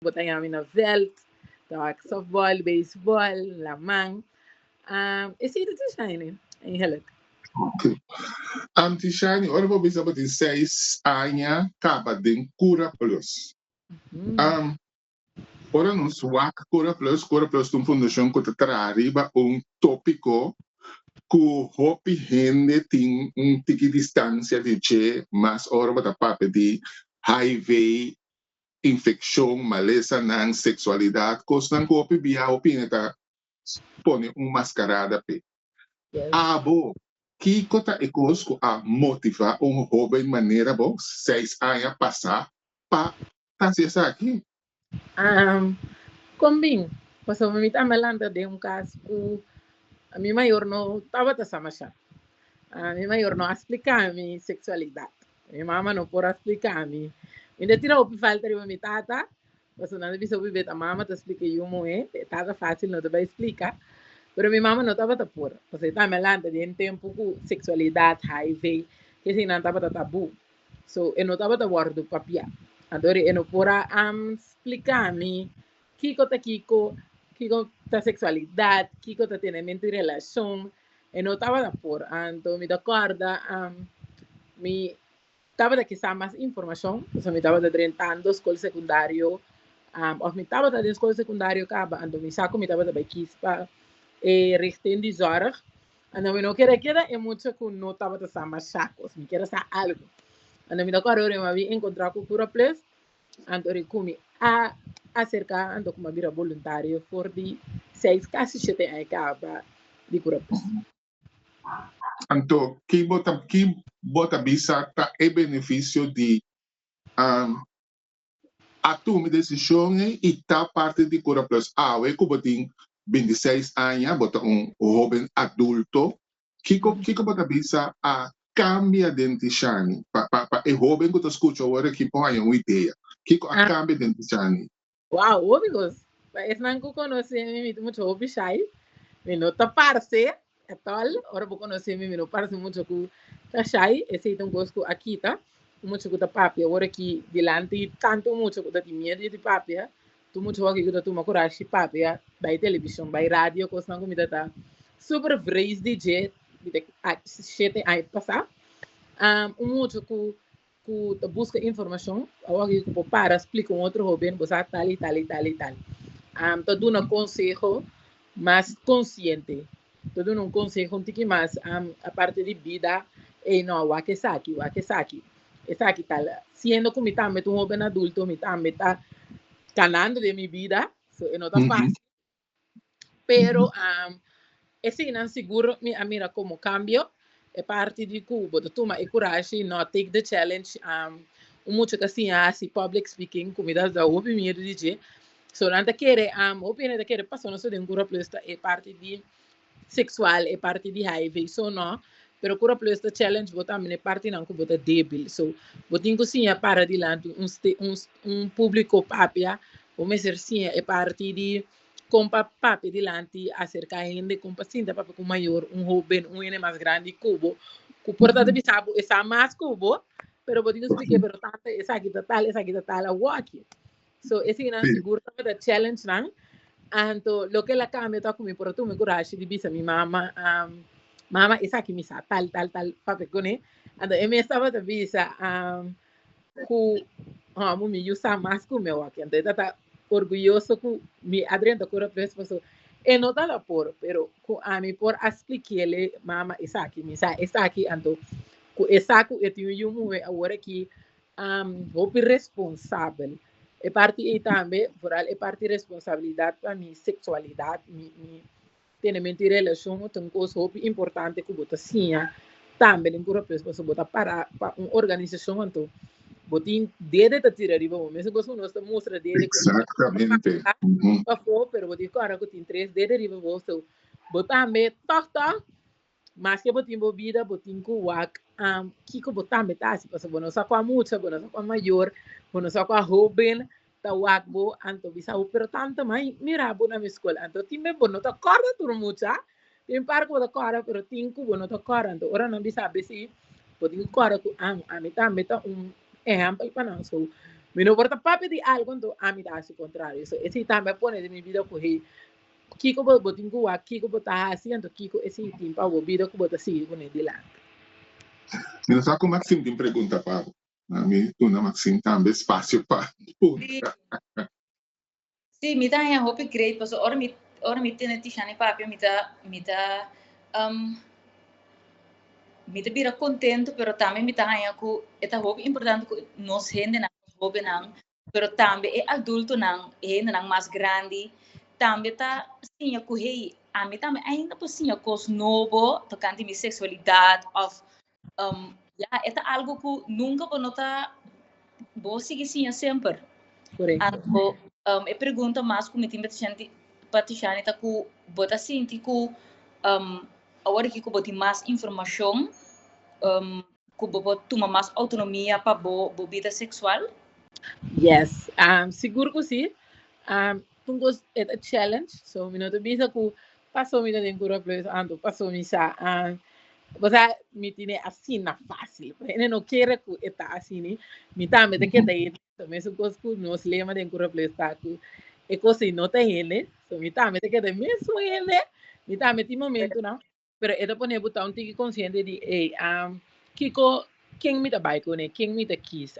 Bo ta yami na veld, ta wak softball, baseball, laman. Um, e sita Tishani, eigenlijk. Oké. Tishani, ora bo bisa bo tin seis aña kaba den Cura Plus. Ora nos wak Cura Plus, Cura Plus ta un fundashon ku ta traha riba un tópiko ku hopi hende tin un tiki distansia di dje, mas ora bo ta papia di HIV, infekshon, malesanan, seksualidat, kosnan ku hopi bia hopi hende ta pone un maskarada p'e. Abo, kiko ta e kos ku a motivá un hóben manera bo seis aña pasá pa hasi esaki? Kon bin? Pasobra mi tambe a lanta den un kas ku mi mayor no tabata sa mashá. Mi mayor no a splika mi seksualidat. Mi mama no por a splika mi. Mi ta tira hopi falta riba mi tata, pasobra nan ta bisa hopi bes ta mama ta splika e yu muhé, e tata fácil no ta bai splika. Pero mi mama no tabata por, pasobra e tambe a lanta den tempu ku seksualidat, HIV, kesinan tabata tabú. So e no tabata wòrdu papiá. Anto e no por a splika mi kiko ta kiko, kiko ta seksualidat, kiko ta tenementu di relashon. E no tabata por. Anto mi ta kòrda mi tabata ke sa mas informashon, pasobra mi tabata drentando skol sekundario, òf mi tabata den skol sekundario kaba, anto mi sa ku mi tabata bai kis pa e richting di zorg. Anto mi no kere keda e mucha ku no tabata sa masha kos, mi kere sa algu. Anto mi ta kòrda ora mi a bin enkontrá ku Cura Plus, anto ri ku mi a aserká anto ku mi a bira boluntario for di seis kasi shete aña kaba di Cura Plus. Anto ki bo ta ki bo ta bisa ta e benefisio di a tuma e desishon ei i ta parti di Cura Plus awe ku bo tin 26 aña, bo ta un hoben adulto, kiko kiko bo ta bisa a kambia den Tishani pa pa pa e hoben ku ta skucha awor aki por haña un idea kiko a kambia den Tishani? Wow, hopi kos. Pa esnan ku konosé mi, mi ta muchu hopi shy. Mi no ta parse. at all. Ora bo konosé mi, mi no parse mucha ku ta shy. Esei ta un kos ku a kita. Un mucha ku ta papia ora ki dilanti tantu mucha ku ta tin miedu di papia. Tur mucha hoki ku ta tuma kurashi papia bai televishon, bai radio, kosnan ku mi ta ta super vrees di dje di 7 aña pasá. Un mucha ku ta buska informashon, awor ku bo para splika un otro hoben, bo sa tal i tal i tal i tal. Ta duna konseho mas konsiente, ta duna un konseho un tiki mas aparte di bida, ey no, wak esaki, wak esaki, esaki tal. Siendo ku mi tambe ta un hoben adulto, mi tambe ta kanando den mi bida, so e no ta fásil. Pero eseinan sigur mi a mira como cambio. E parti di cu bo ta tuma e curashi, no take the challenge. Un mucha ta siña haci public speaking, cu mi ta da hopi miedu di dje. So nan ta kere, hopi hende ta kere paso nos ta den Cura Plus ta e parti di sexual, e parti di HIV, so no. Pero Cura Plus ta challenge bo tambe na e partinan cu bo ta debil. So bo tin cu siña para dilanti un publico papia, bo mester siña e parti di kon pa papia dilanti aserka hende, kon pa sinta papia ku mayor, un hoben, un hende mas grandi ku bo, ku por ta ta bisa bo e sa mas ku bo, pero bo tin ku splik'é, pero tanta esaki ta tal, esaki ta tal, awor aki. So eseinan sigur tabata challenge nan. Anto loke el a kambia ta ku mi por a tuma e kurashi di bisa mi mama, mama esaki mi sa tal, tal, tal, papia kuné. Anto e mes tabata bisa, ku homo mi yu sa mas ku mi awaki. Anto e tata orguyoso ku mi a drenta Cura Plus paso e no tata por, pero ku ami por a splik'ele, mama esaki mi sa esaki, anto ku e sa ku e tin un yu muhé awor aki hopi responsabel. E parti ei tambe, vooral e parti responsabilidat pa mi seksualidat, mi Tenemento di relashon ta un kos hopi importante ku bo ta siña tambe den Cura Plus pasobra bo ta para pa un organisashon anto bo tin dede ta tira riba bo. Mesun kos ku nos ta mustra dede ku Exactamente. Pafó, pero bo tin kòrda ku tin tres dede riba bo. So bo tambe tòg tòg maske bo tin bo bida bo tin ku wak kiko bo tambe ta hasi pasobra bo no sa kua mucha, bo no sa kua mayor, bo no sa kua hoben ta wak bo, anto bisa bo, pero tanta mai mira bo na mi skol. Anto tin be bo no ta kòrda tur mucha, tin par ku bo ta kòrda, pero tin ku bo no ta kòrda. Anto ora nan bisa besi, bo tin ku kòrda ku ami tambe ta un ehèmpel pa nan. So, mi no por ta papia di algu, anto ami ta hasi kontrario. So, esei tambe a pone den mi bida ku hey, kiko bo tin ku wak, kiko bo ta hasi, anto kiko esei tin pa bo bida ku bo ta sigui kuné dilanti. Mi no sa ku Maxim tin pregunta pa bo. Mi duna Maxine tambe spasio pa puntra. Sí, mi ta haña hopi great pasobra ora mi ora mi tene Tishani papia mi ta mi ta um, mi ta bira contento pero tambe mi ta haña ku e ta hopi importante ku nos hendenan, nos hobennan, pero tambe e adultonan, e hendenan mas grandi tambe ta siña ku hey, ami tambe ainda por siña kos nobo tokante mi sexualidad of Um, ya, e ta algo ku nunca bo no ta, bo sigui siña semper. Correcto. Anto, e pregunta mas ku mi tin pa Tishani, pa Tishani ta ku bo ta sinti ku um, awor aki ku bo tin mas informashon, um, ku bo por tuma mas autonomia pa bo bida seksual? Yes, sigur ku si. Un kos e ta challenge, so mi no ta bisa ku paso mi ta den Cura Plus, anto paso mi sa, bo sa mi tine asina fácil. Pero hende no kere ku e ta asina, mi tambe ta keda hende. So mesun kos ku nos lema den Cura Plus ta ku e kos ei no ta hende, so mi tambe ta keda mesun hende, mi tambe tin momentunan. Pero e ta pone bo ta un tiki konsiente di, ey, kiko, ken mi ta bai kuné, ken mi ta kis,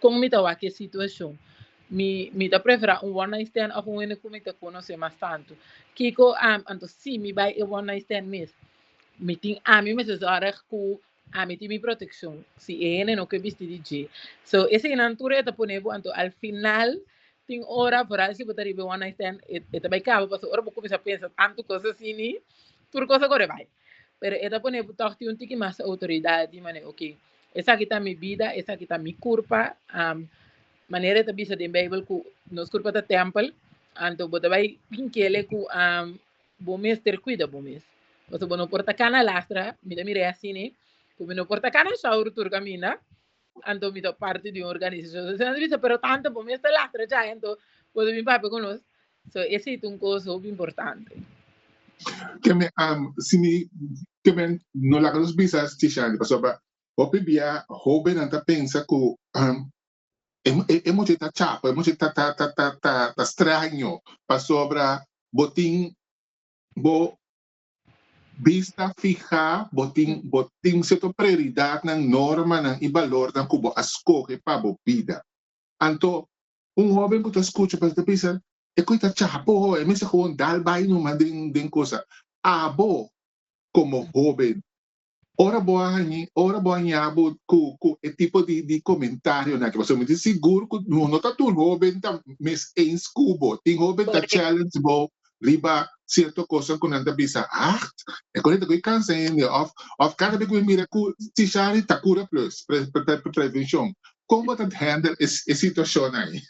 kon mi ta wak e situashon. Mi ta preferá un one night stand òf un hende ku mi ta konosé mas tantu. Kiko, anto si mi bai e one night stand mes, mi tin ami mester zòrg ku ami tin mi protekshon, si e hende no ke bisti di dje. So eseinan tur e ta pone bo, anto al final tin ora, vooral si bo ta riba e one night stand, e ta bai kaba, pasobra ora bo kuminsá pensa tantu kos asini, tur kos a kore bai. Pero e ta pone bo tòg tin un tiki mas outoridat di manera, oke, esaki ta mi bida, esaki ta mi kurpa, manera e ta bisa den Beibel ku nos kurpa ta tèmpel, anto bo ta bai pink'el ku bo mester kuida bo mes. Pasobra bo no por ta kana lastra, mi ta mira e asini, ku mi no por ta kana shower tur kaminda, anto mi ta parti di un organisashon. So, nan ta bisa, pero tanta bo mes ta lastra djai, anto bo ta bin papia ku nos. So, esei ta un kos hopi importante. Ke men, si mi, ke men no laga nos bisa Tishani, pasobra hopi bia hobennan ta pensa ku e mucha ta chapo, e mucha ta ta ta ta ta ta straño, pasobra bo tin bo bista fihá, bo tin bo tin sierto prioridatnan, normanan i balornan ku bo a skohe pa bo bida. Anto un hoben ku ta skucha pa ta bisa e koe ta chapo ho, e mester gewoon dal bai numa den den kosa. Abo komo hoben, ora bo a hañi, ora bo a haña bo ku ku e tipo di di komentarionan aki, pasobra mi tin sigur ku no no ta tur hoben ta mes eens ku bo. Tin hoben ta challenge bo riba sierto kosnan ku nan ta bisa, ah, e koe ta koe kansa hende òf òf kada bes ku mi mira ku Tishari ta kura plus, pre pre prevenshon. Kon bo ta handle e e situashon ai?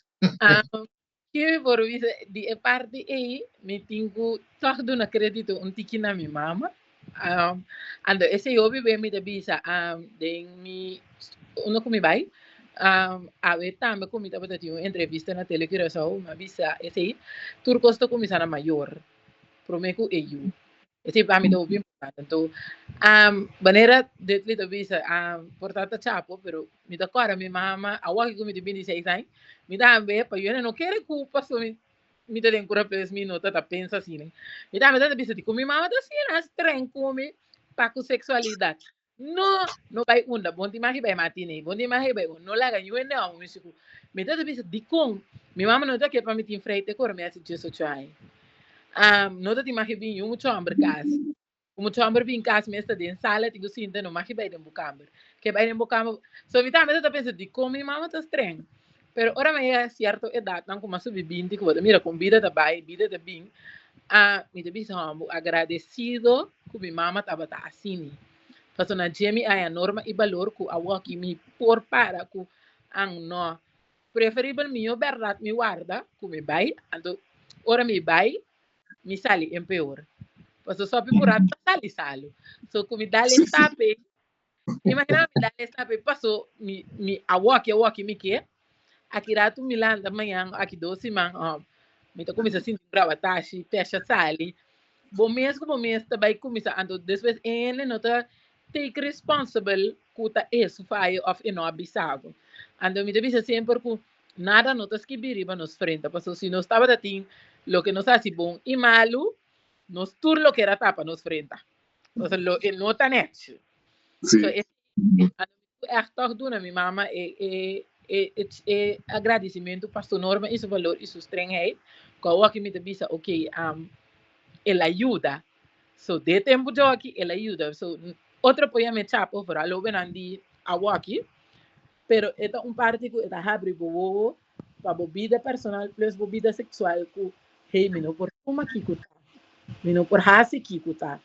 Ke mi por bisa di e parti ei, mi tin ku tòg duna krédito un tiki na mi mama. Anto esei hopi be mi ta bisa den mi unda ku mi bai, awe tambe ku mi tabata tin un entrevista na Tele Curaçao, mi a bisa esei, tur kos ta kuminsá na mayor promé ku e yu. Esei pa mi ta hopi importante. Anto, manera Dudley ta bisa, por ta ta chapo, pero mi ta kòrda mi mama, awor ku mi tin 26 aña, mi tambe, pa yo no kere ku pasobra mi, mi ta den kura pes, mi no ta ta pensa asina. Mi tambe ta ta bisa, dikon mi mama ta asina streng ku mi pa ku seksualidat. No, no bai unda, bon tin magi bai matine, bon tin magi bai unda, no laga niun hende amo mi siku. Mi ta ta bisa, dikon? Mi mama no ta ke pa mi tin frei te kor mi hasi 18 aña. No ta tin magi bin niun mucha homber kas. Un mucha homber bin kas mi esta den sala tin ku sinta no magi bai den bo kamber. Ke bai den bo kamber. So mi tambe ta ta pensa, dikon mi mama ta streng? Pero ora mi a yega sierto edatnan ku mi a subi binti ku bo ta mira kon bida ta bai, bida ta bin, mi ta bisa homber agradesido ku mi mama tabata asini. Pasobra na dje mi haya norma i balor ku awoki mi por para ku an no. Preferibel mihó bèrdat mi warda ku mi bai, anto ora mi bai mi sali en peor. Pasobra sopi purá ta sali salu. So ku mi dal e stap ei, imagina mi dal e stap ei paso mi mi awoki awoki mi ke, aki ratu mi lanta mañan aki dos siman mi ta kuminsá sinti un grabatashi, pesha sali. Bo mes ku bo mes ta bai kuminsá, anto despues hende no ta take responsible ku ta e su fayo òf e no a bisa bo. Anto mi ta bisa semper ku nada no ta skibí riba nos frente, pasobra si nos tabata tin loke nos hasi bon i malu, nos tur lo kera tapa nos frente. Pasobra lo e no ta nèchi. So e anto mi ku ègt tòg duna mi mama e e e e agradisimentu pa su norma i su balor i su strengheid, ku awoki mi ta bisa oke el a yuda. So de tempu djoki el a yuda. So otro por yama e chapo, vooral hobennan di awoki, pero e ta un parti ku e ta habri bo wowo pa bo bida personal plus bo bida seksual ku hey mi no por tuma kiko ta, mi no por hasi kiko ta.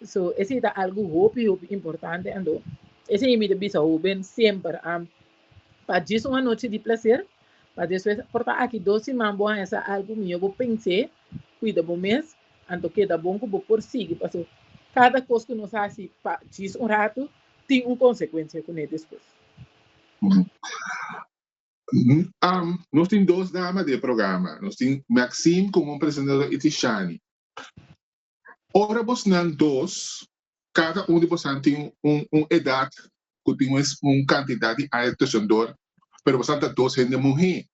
So esei ta algu hopi hopi importante anto esei mi ta bisa hoben semper pa djis un anochi di placer pa despues por ta aki dos siman bo haña sa algu mihó bo pens'é kuida bo mes anto keda bon ku bo por sigui paso kada kos ku nos hasi pa djis un ratu tin un konsekuensia kuné despues. Nos tin dos dama den e programa. Nos tin Maxime como un presentador y Tishani. Ora bosnan dos, cada un di bosnan tin un un edad cu tin un un cantidad di aña tussendoor, pero bosnan ta dos hende muhe.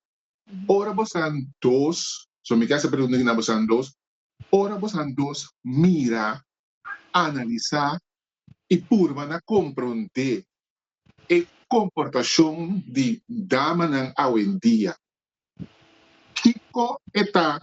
Ora bosnan dos, so mi ke haci e pregunta aki na bosnan dos, ora bosnan dos mira, analisa y purba na compronde e komportashon di damanan awendia, kiko e ta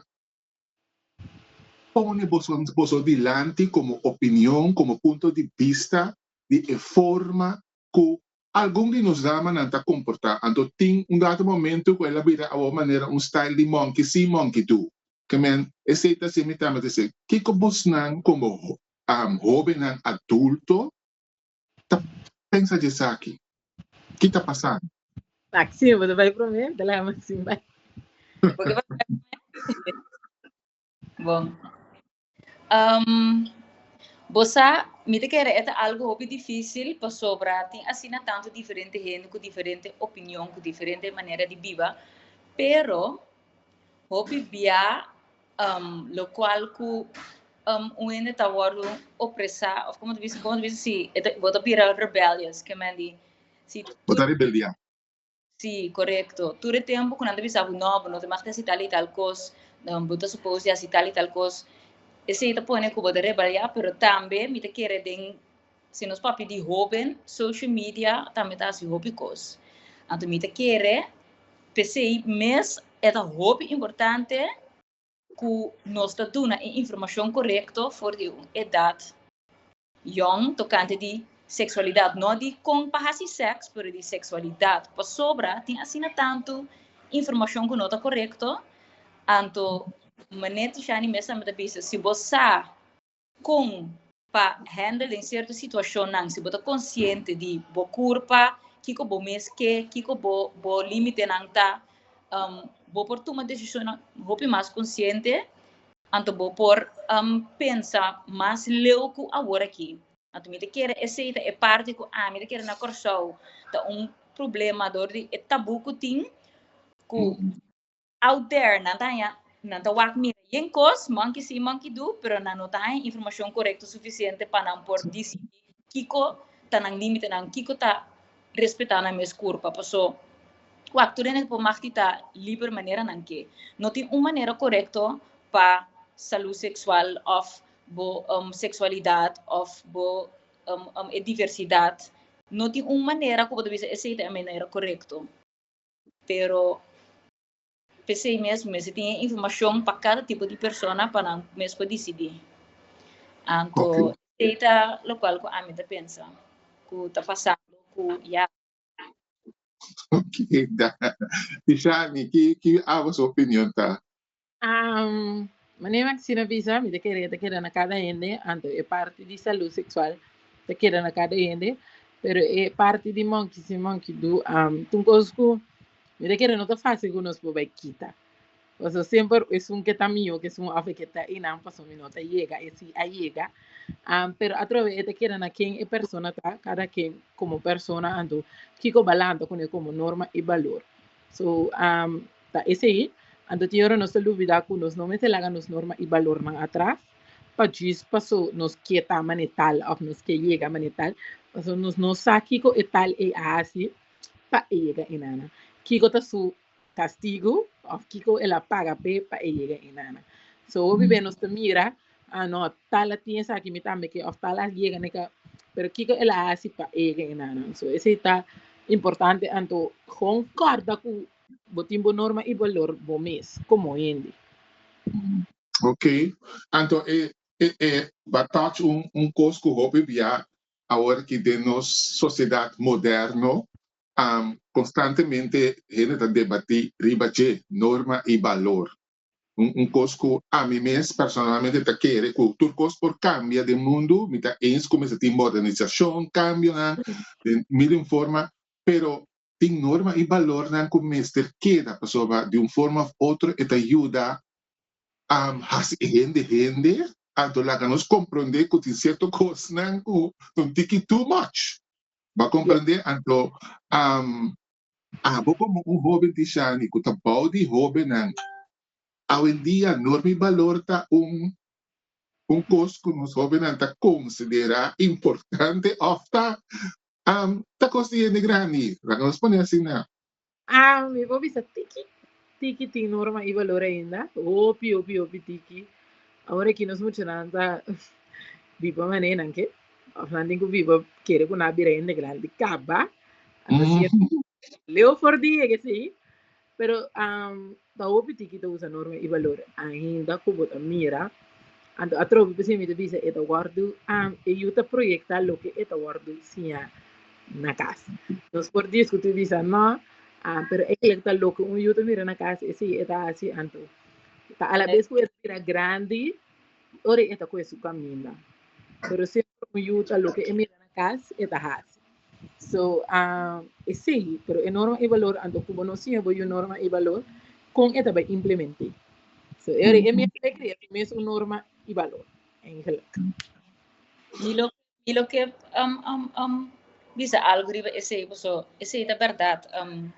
pone boso boso dilanti komo opinion, komo punto di bista di e forma ku algun di nos damanan ta komportá? Anto tin un dado momento ku el a bira awor manera un style di monkey see, monkey do. Ke men esei ta hasi mi tambe ta hasi. Kiko bosnan komo hóbennan adulto ta pensa di esaki? Ki ta pasando? Maxime, bo ta bai promé? Ta laga Maxime bai. Bo ke bai promé? Bon. Um, bo sa, mi ta kere e ta algo hopi difícil pasobra tin asina tantu diferente hende ku diferente opinion, ku diferente manera di biba, pero hopi bia um, lokual ku. un hende ta wòrdu opresá òf komo ta bisa komo ta bisa si e ta bo ta bira rebellious ke men di si Bo ta rebeldiá. Sí, korekto. Tur e tempu ku nan ta bisa bo no, bo no ta mag di hasi tal i tal kos, bo ta supos di hasi tal i tal kos, esei ta pone ku bo ta rebeliá, pero tambe mi ta kere den si nos papia di hóben, social media tambe ta hasi hopi kos. Anto mi ta kere p'esei mes e ta hopi importante ku nos ta duna e informashon korekto for di un edat yòn tokante di seksualidat. No di kon pa hasi sèks, pero di seksualidat. Pasobra tin asina tantu informashon ku no ta korekto, anto manera Tishani mes tambe ta bisa, si bo sa kon pa handle den sierto situashonnan, si bo ta konsiente di bo kurpa, kiko bo mes ke, kiko bo bo límitenan ta, bo por tuma desishonnan hopi mas konsiente, anto bo por pensa mas leu ku awor aki. Anto mi ta kere esei ta e parti ku ami ta kere na Kòrsou ta un problema dor di e tabú ku tin ku out there nan ta haña nan ta wak mira yen kos monkey see monkey do pero nan no ta haña informashon korekto sufisiente pa nan por disidí kiko ta nan límitenan kiko ta respetá nan mes kurpa paso wak tur hende por mag di ta liber manera nan ke no tin un manera korekto pa salú seksual òf bo seksualidat òf bo e diversidat no tin un manera ku bo ta bisa esei ta e manera korekto. Pero p'esei mes mester tin e informashon pa kada tipo di persona pa nan mes por disidí. Anto esei ta lokual ku ami ta pensa ku ta pasando ku ya. Ok, da. Tishani, ki ki abo su opinion ta? Manera Maxine a bisa, mi ta kere ta keda na kada hende, anto e parti di salú seksual ta keda na kada hende, pero e parti di monkey si monkey do, ta un kos ku mi ta kere no ta fásil ku nos por bai kita. Pasobra semper esun ke ta mihó ke esun òf e ke ta einan pasobra mi no ta yega, e si a yega. Pero atrobe e ta keda na ken e persona ta, kada ken komo persona, anto kiko balanta kuné komo norma i balor. So, Ta esei, anto tin ora nos ta lubida ku nos no mester laga nos norma i balornan atras pa djis paso nos ke ta manera tal òf nos ke yega manera tal, paso nos no sa kiko e tal ei a hasi pa e yega einana. Kiko ta su kastigu òf kiko el a paga p'e pa e yega einana. So hopi bes nos ta mira, ah no, tal a tin esaki mi tambe ke òf tal a yega neka, pero kiko el a hasi pa e yega einana. So esei ta importante anto gewoon kòrda ku Bo tin bo norma i balor bo mes komo hende. Ok, anto e e e ba touch un un kos ku hopi bia awor ki den nos sosiedat moderno konstantemente hende ta debatí riba dje, norma i balor. Un un kos ku ami mes personalmente ta kere ku tur kos por kambia den mundu, mi ta eens ku mester tin modernisashon, kambionan den mil un forma, pero tin norma i balornan ku mester keda pasobra di un forma òf otro e ta yuda hasi e hende hende, anto laga nos komprondé ku tin sierto kosnan ku ta un tiki too much. Bo a komprondé? Anto abo komo un hóben Tishani ku ta bou di hóbennan awendia norma i balor ta un un kos ku nos hóbennan ta konsiderá importante òf ta ta kos di hende grandi? Laga nos pone asina. Ah, mi por bisa tiki, tiki tin norma i balor ainda. Hopi, hopi, hopi tiki. Awor aki nos muchanan ta biba manera nan ke. Of nan tin ku biba kere ku nan a bira hende grandi kaba. Anto si e leu for di yega esei. Pero ta hopi tiki ta usa norma i balor ainda ku bo ta mira. Anto atrobe p'esei mi ta bisa e ta wòrdu e yu ta proyektá loke e ta wòrdu siña na kas. Nos por diskutí bisa no, pero eigenlijk ta loke un yu ta mira na kas esei e ta hasi. Anto ta alabes ku e ta bira grandi ora e ta kohe su kaminda. Pero semper un yu ta loke e mira na kas e ta hasi. So, esei, pero e norma i balor, anto ku bo no siña bo yu norma i balor, kon e ta bai implement'é? So, e ora e mes ta krea su mes un norma i balor, eigenlijk. Mi lo, mi lo ke bisa algu riba esei, paso esei ta bèrdat,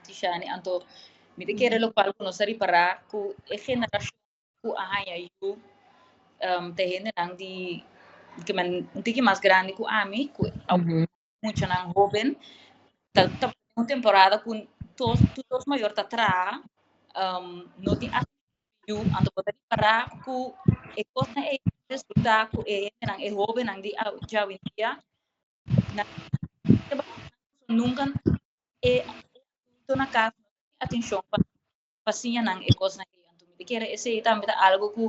Tishani. Anto mi ta kere lokual ku nos a ripará ku e generashon ku a haña yu. Um, te hendenan di ke men un tiki mas grandi ku ami, ku muchanan hoben, ta ta un temporada ku tos tur dos mayor ta traha, um, no tin yu, anto bo ta ripará ku e kosnan ei resultá ku e hendenan, e hobennan di djawendia, nan nunka e adulto na kas no tin atenshon pa pa siña nan e kosnan ei. Anto mi ta kere esei tambe ta algo ku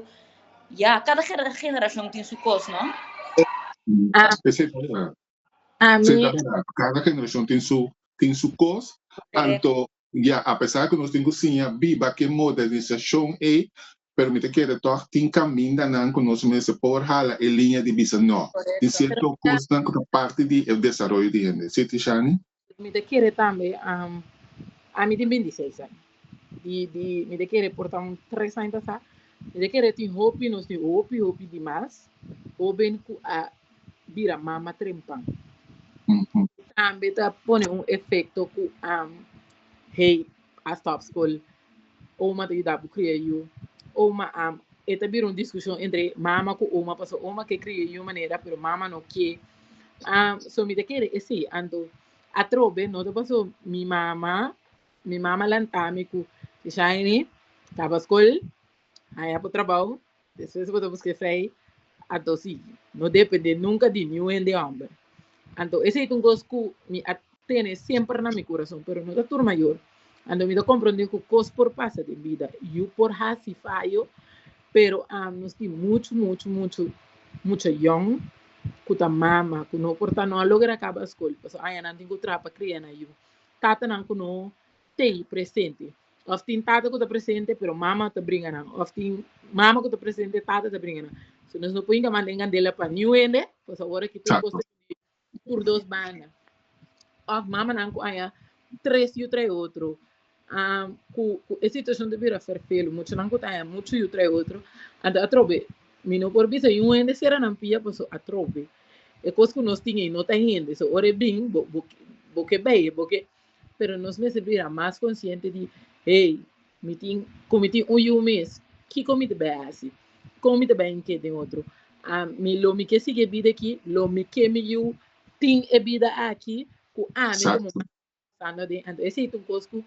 ya kada generashon tin su kos, no? Ah. Esei ta berdad. A Esei mi ta berdad. Kada generashon tin su tin su kos. Anto ya apesar ku nos tin ku siña biba ku e modernisashon ei, pero mi ta kere tòg tin kamindanan ku nos mester por hala e liña di bisa nò. Tin Korekto. sierto kosnan ku ta parti di e desaroyo di hende. Si, Tishani? Mi ta kere tambe, um, ami tin 26 aña. Di, di, mi ta kere por ta un tres aña pasá. Mi ta kere tin hopi, nos tin hopi, hopi di mas hoben ku a bira mama trempan. Tambe ta pone un efekto ku, um, hey, a stop skol, oma ta yuda bo kria yu. Oma, um, e ta bira un diskushon entre mama ku oma, pasobra oma ke kria yu manera, pero mama no ke. Um, so mi ta kere esei. Anto, atrobe, no ta paso mi mama, mi mama lanta mi ku Shiny, kaba skol, haña bo trabou, despues bo ta buska esei, anto si, no depende nunka di niun hende hòmber. Anto, esei ta un kos ku mi a tene semper na mi kurason, pero no ta tur mayor. Anto mi ta komprondé ku kos por pasa den bida, yu por hasi fayo, pero um, nos tin muchu, muchu, muchu, mucha yòn ku ta mama ku no por ta no a logra kaba skol pasobra añanan tin ku traha pa kria nan yu. Tatanan ku no tei presente òf tin tata ku ta presente pero mama ta bringa nan òf tin mama ku ta presente tata ta bringa nan. So nos no por hinka manda den kandela pa niun hende pasobra ora ki tur kos ta tur dos banda. Òf mamanan ku aña tres yu trae otro. Um, ku, ku e situashon ta bira ferfelu. Muchanan ku ta haña muchu yu trae otro. Anto atrobe, mi no por bisa yu hende sera nan pia paso atrobe. E kos ku nos tin ei no ta hende. So ora e bin, bo, bo, bo ke bei, bo ke. Pero nos mester bira mas konsiente di, hey, mi tin, ku mi tin un yu mes, kiko mi ta bai hasi? Kon mi ta bai ink'é den otro? Um, mi lo mi ke sigui e bida aki, lo mi ke mi yu tin e bida aki ku ami komo Pasando den anto esei ta un kos ku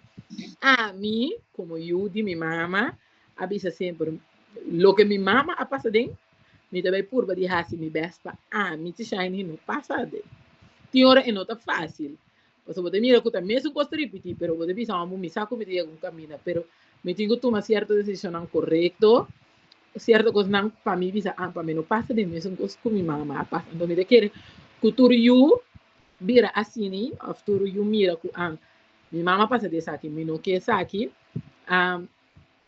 ami komo yu di mi mama a bisa semper loke mi mama a pasa den mi ta bai purba di hasi mi best pa ami ti Shiny no pasa aden. Tin ora e no ta fásil pasobra bo ta mira ku ta mesun kos ta ripití pero bo ta bisa amo mi sa ku mi ta yega un kaminda pero mi tin ku tuma sierto desishonnan korekto sierto kosnan pa mi bisa ah pa mi no pasa den mesun kos ku mi mama a pasa. Anto mi ta kere ku tur yu bira asini of tur yu mira ku an mi mama pasa di esaki mi no ke esaki um,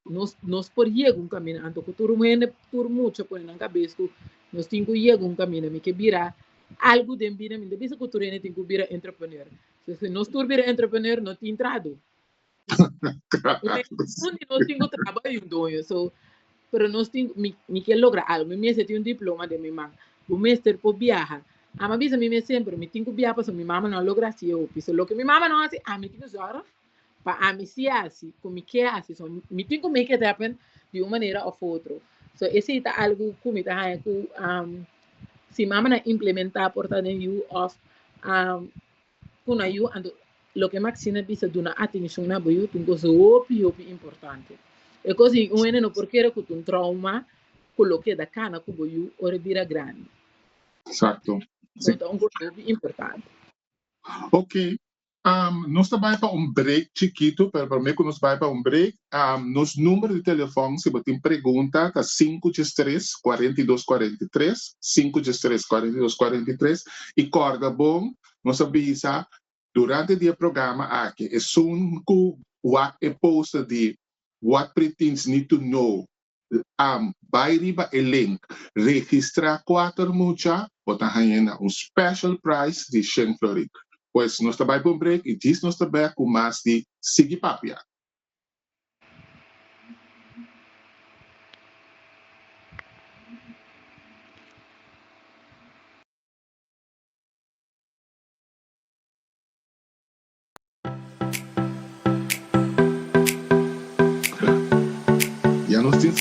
nos nos por yega un camino anto ku tur hende tur mucha pone nan kabes ku nos tin ku yega un camino mi ke bira algu den bida mi ta bisa ku tur hende tin ku bira entrepreneur so si nos tur bira entrepreneur no tin trado un di nos tin ku trabajo y un doño so pero nos tin mi, mi ke logra algo mi mester tin un diploma den mi man bo mester por viaja ama bisa mi mes semper mi tin ku viaja pasobra mi mama no a logra hasi e hopi so loke mi mama no hasi ami tin ku zorg pa ami si hasi ku mi ke hasi so mi tin ku make it happen di un manera of otro so esei ta algo ku mi ta haña ku um, si mama na implementa por ta den yu of um, ku na yu anto loke Maxine a bisa duna atenshon na bo yu ta un kos hopi hopi importante. E kos ei un hende no por kere ku ta un trauma ku lo keda kana ku bo yu ora e bira grandi. Exacto. So ta un kos hopi importante. Ok. Um, nos ta bai pa un break chikitu, pero promé ku nos bai pa un break, um, nos number di telefòn, si bo tin pregunta, ta 513 42 43, 513 42 43, i kòrda bon, Nos a bisa durante di e programa aki, esun ku wak e poster di What Preteens Need to Know, am bai riba e link, registrá kuater mucha, bo ta hañ'é na un special price di shen florin. Pues nos ta bai pa un break i djis nos ta bek ku mas di Sigui Papia. Ya nos tin.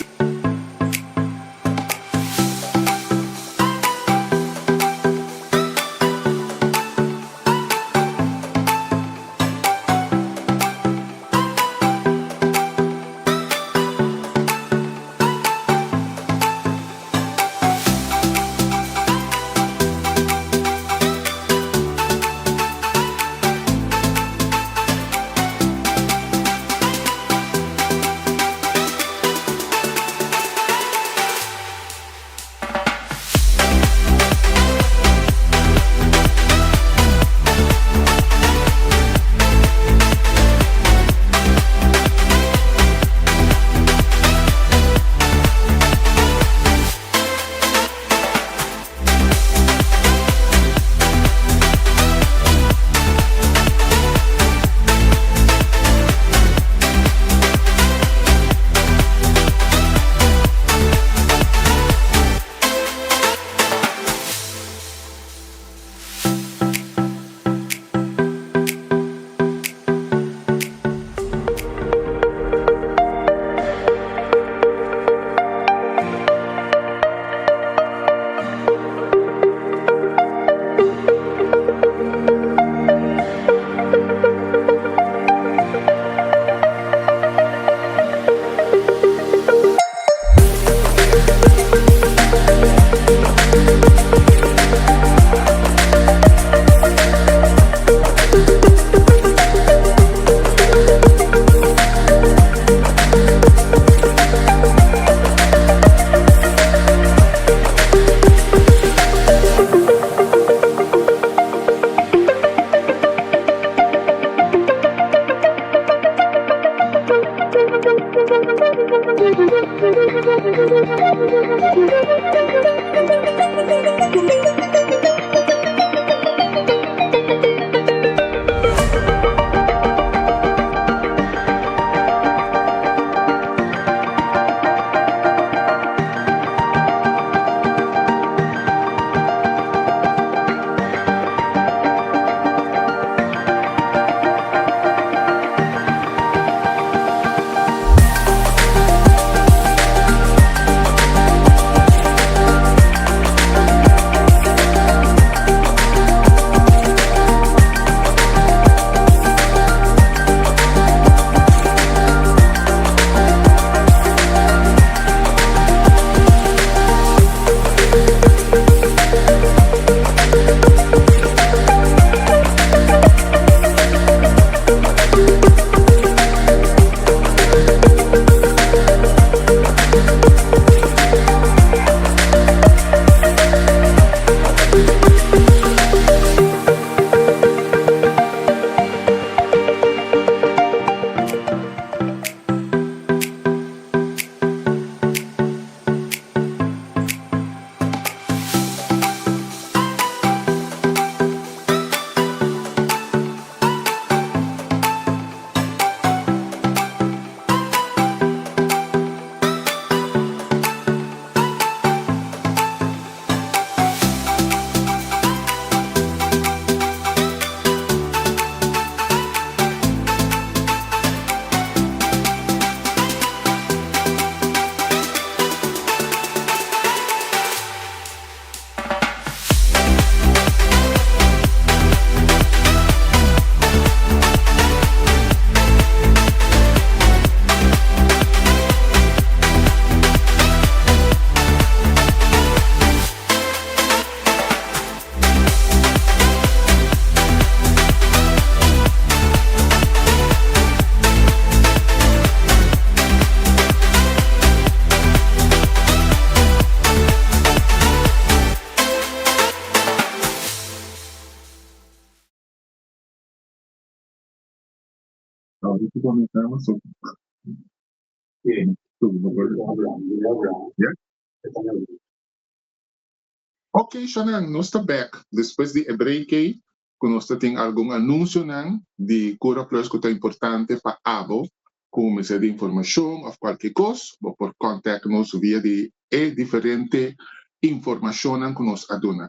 Ok, Shanan, nos ta back despues di e break ei ku nos ta tin algun anunsionan di Cura Plus ku ta importante pa abo ku mester di informashon òf kualke kos, bo por contact nos via di e diferente informashonnan ku nos a duna.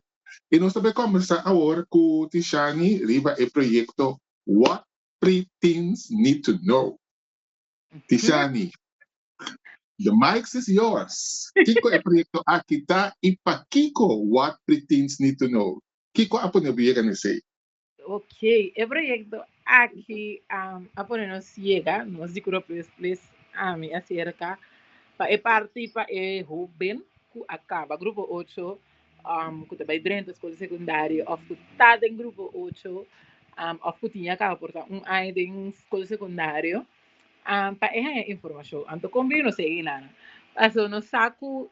I nos ta bai kòmbersá awor ku Tishani riba e proyekto What Pre-Teens Need to Know. Tishani, the mic is yours. Kiko e proyekto aki ta i pakiko What Pre-Teens Need to Know? Kiko a pone bo yega na esei? Ok, e proyekto aki a pone nos yega, nos di Cura Plus Plus, ami aserka pa e parti pa e hoben ku a kaba grupo ocho ku ta bai drenta skol sekundario òf ku ta den grupo ocho òf ku tin ya kaba por ta un aña den skol sekundario pa e haña informashon. Anto kon bini nos ei nan? Pasobra nos sa ku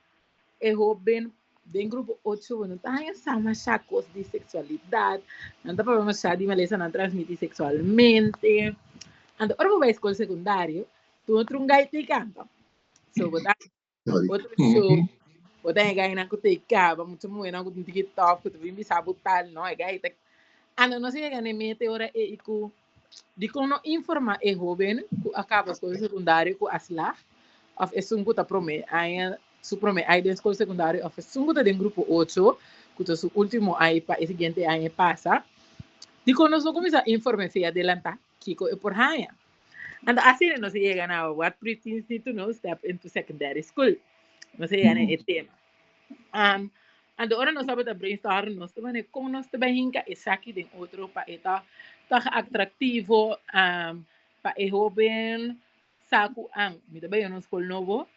e hoben den grupo ocho bo no ta haña sa masha kos di seksualidat, nan ta papia masha di malesanan transmití seksualmente. Anto ora bo bai skol sekundario tur otro un gaita i kanta. So bo ta otro show, bo ta haña gainan ku ta e kaba, mucha muhénan ku tin tiki tòf ku ta bin bisa bo tal, no e gaita. Anto nos a yega na e meta e ora ei ku Dikon no informá e hóben ku a kaba skol sekundario ku a slag, òf esun ku ta promé aña su promé ai den skol sekundario òf esun ku ta den grupo ocho ku ta su último ai pa e siguiente aña e pasa? Dikon nos no kuminsá inform'é fe adelantá kiko e por haña? Anto asina nos a yega na What Preteens Need to Know Step into Secondary School. Nos a yega na e tema. Anto ora nos tabata brainstorm nos ta manera kon nos ta bai hinka esaki den otro pa e ta tog atraktivo pa e hoben sa ku an mi ta bai un skol nobo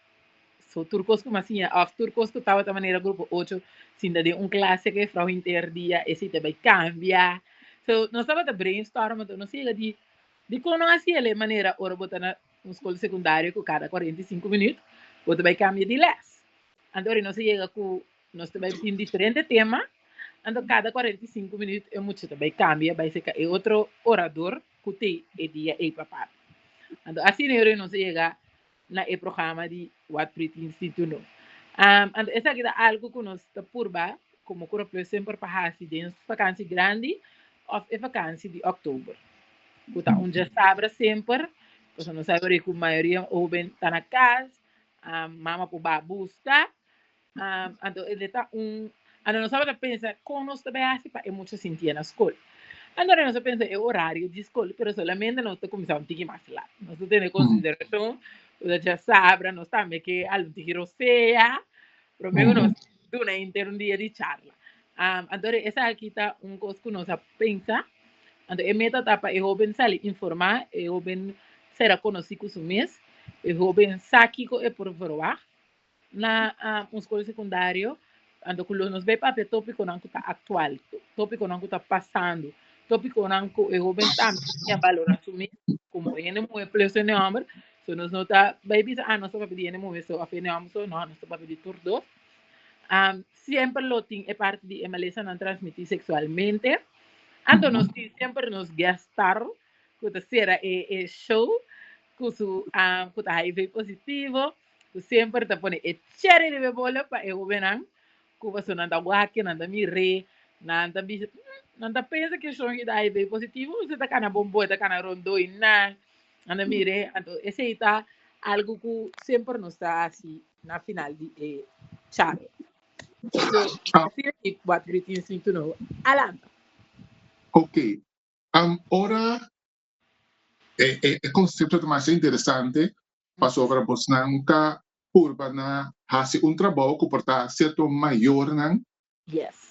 so tur kos ku mi a siña òf tur kos ku tabata manera grupo ocho sinta den un klase ku e frou henter dia esei ta bai kambia so nos tabata brainstorm anto nos yega di dikon no hasi el e manera ora bo ta na un skol sekundario ku kada 45 minüt bo ta bai kambia di lès. Anto ora nos a yega ku nos ta bai tin diferente tema, anto kada 45 minuut e mucha ta bai kambia bai seka e otro orador ku te e dia ei pa papia. Anto asina ora nos a yega na e programa di What Preteens Need to Know. Anto esaki ta algu ku nos ta purba komo Cura Plus semper pa hasi den vakansi grandi òf e vakansi di òktober, ku ta un djasabra semper, pasobra nos sabi ku mayoria hóben ta na kas, mama por ba buska. Anto e ta un, anto nos tabata pensa kon nos ta bai hasi pa e mucha sintié na skol. Anto nos a pensa e orario di skol, pero solamente nos ta kuminsá un tiki mas lat. Nos ta tene konsiderashon ku ta djasabra, nos tambe ke algun tiki rosea, promé ku nos duna henter un dia di charla. Anto esaki ta un kos ku nos a pensa. Anto e meta ta pa e hóben sali informá, e hóben sera konosí ku su mes, e hóben sa kiko e por verwagt na un skol sekundario, anto ku lo nos bai papia tópikonan ku ta aktual, tópikonan ku ta pasando, tópikonan ku e hóben tambe ta balorá su mes komo hende muhé plus hende hòmber. So nos no ta bai bisa, ah, nos ta papia di hende muhé so òf hende hòmber so, no, nos ta papia di tur dos. Semper lo tin e parti di e malesanan transmití seksualmente. Anto nos tin semper nos guest star ku ta sera e show ku su ku ta HIV positivo. Ku semper ta pone e cherry riba e bola pa e hobennan ku pasobra nan ta wak, nan ta mir'é, nan ta bisa, nan ta pensa ku e shon ta HIV positivo, se ta kana bon bo, e ta kana rondó i nan, nan ta mir'é. Anto esei ta algu ku semper nos ta hasi na final di e charla. So, asina ki What Greetings Need to Know a lanta. Ok. Ora e konsepto ta masha interesante pasobra bosnan ta purba na hasi un trabou ku por ta sierto mayornan